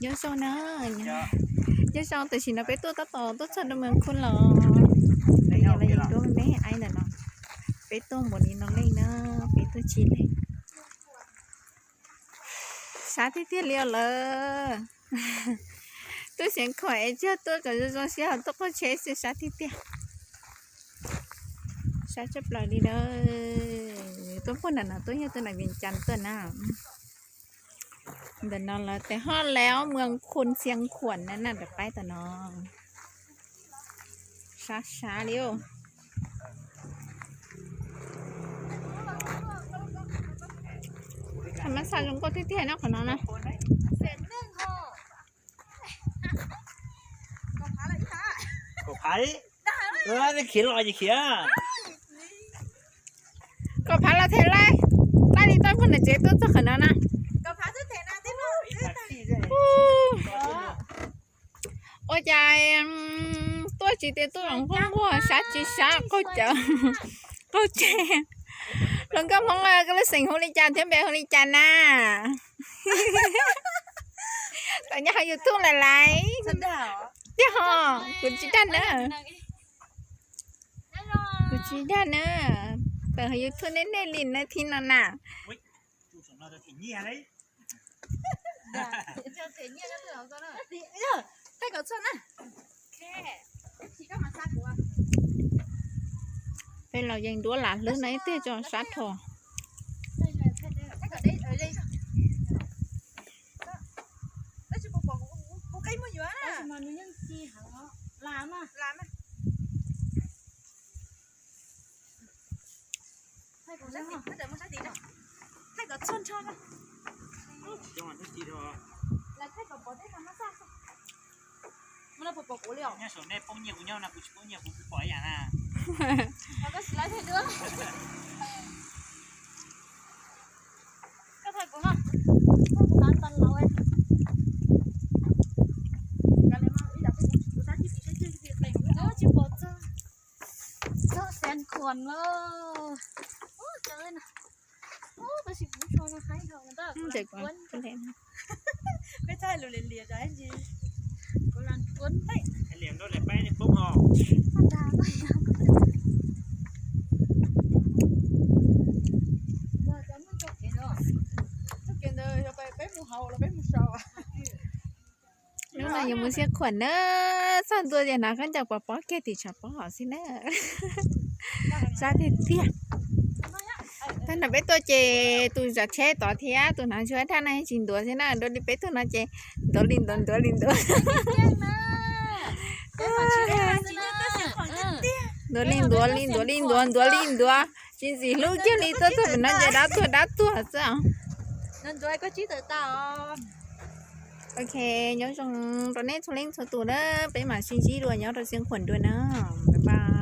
Nyob zoo na, nyob zoo, tam sim no peb tuaj tab tom tuaj txog rau Mws Khun los, peb yog los yeej duab me me aib ntawm no, peb tuaj npaum li no leej na, peb tuaj tsis leej. Sab tiag tiag li os lawm. Tuaj Xeev Khuam es tsis yog tuaj kom zoo zoo siab ho tuaj qaug tsheb xwb, sab tiag tiag. Sab tshaj plaws li na. Tuaj puag nram no tuaj yog tuaj nram Vias Cas tuaj na. Ntawm no lawv tes ho lawv Mws Khun Xeev Khuam na, na nram qaib tom no. Sab sab li. Thas mas xaj zoo nkauj tiag tiag nyob qhov no na. Khiav los ces khiav. Kom phav los them laij, laij li tuaj puag nram tsev tuaj txog qhov no na. Ua cas tuaj tsis tias tuaj los nquag nquag, sab tsis sab, qaug cawv, qaug tsheb. Hluas nkauj Hmoob, koj lub xeem hu li cas thiab npe hu li cas na? Tawm nyob hauv YouTube lawm laiv. Tiag hos, kuv tsis dag na. Kuv tsis dag na. Tawm hauv YouTube nej nej li na thib no na. Peb los yeej duab lam hlwb no ib teg tso sab rho. Nyob saum nej poob nyiaj kuv nyob no kuv tsis poob nyiaj kuv pom ib yam na. Txog Xeev Khuam lawm. Tab sis kuv tsis tau haib dhau, kuv txhaj lus lias lias rau ntsis. Kuv las kuv lias rau peb poob ho. Txoj kev ntawd yog peb mus hauv los peb mus saud? Hnub no yuav mus Xeev Khuam na, txog ntua ces hnav khaub ncaws pos pob kiag tim tshav pob hauv xwb na. Sab tiag tiag. Tag nrho peb tuaj ces tus zov tsheb tod thiab tus hnav ntsuag daj no tsis ntuav xwb na, dua li peb tuaj no ces ntuav li ntuav ntuav li ntuav. Ntuav li ntuav li ntuav li ntuav ntuav li ntuav, tsis ntxim hlub kiag li, tuaj txog pem no ces dab tuag dab tuag xwb. Ok, nyob zoo rau nej txhua leej txhua tus na, peb mam sib ntsib dua nyob rau Xeev Khuam dua na. Bye bye.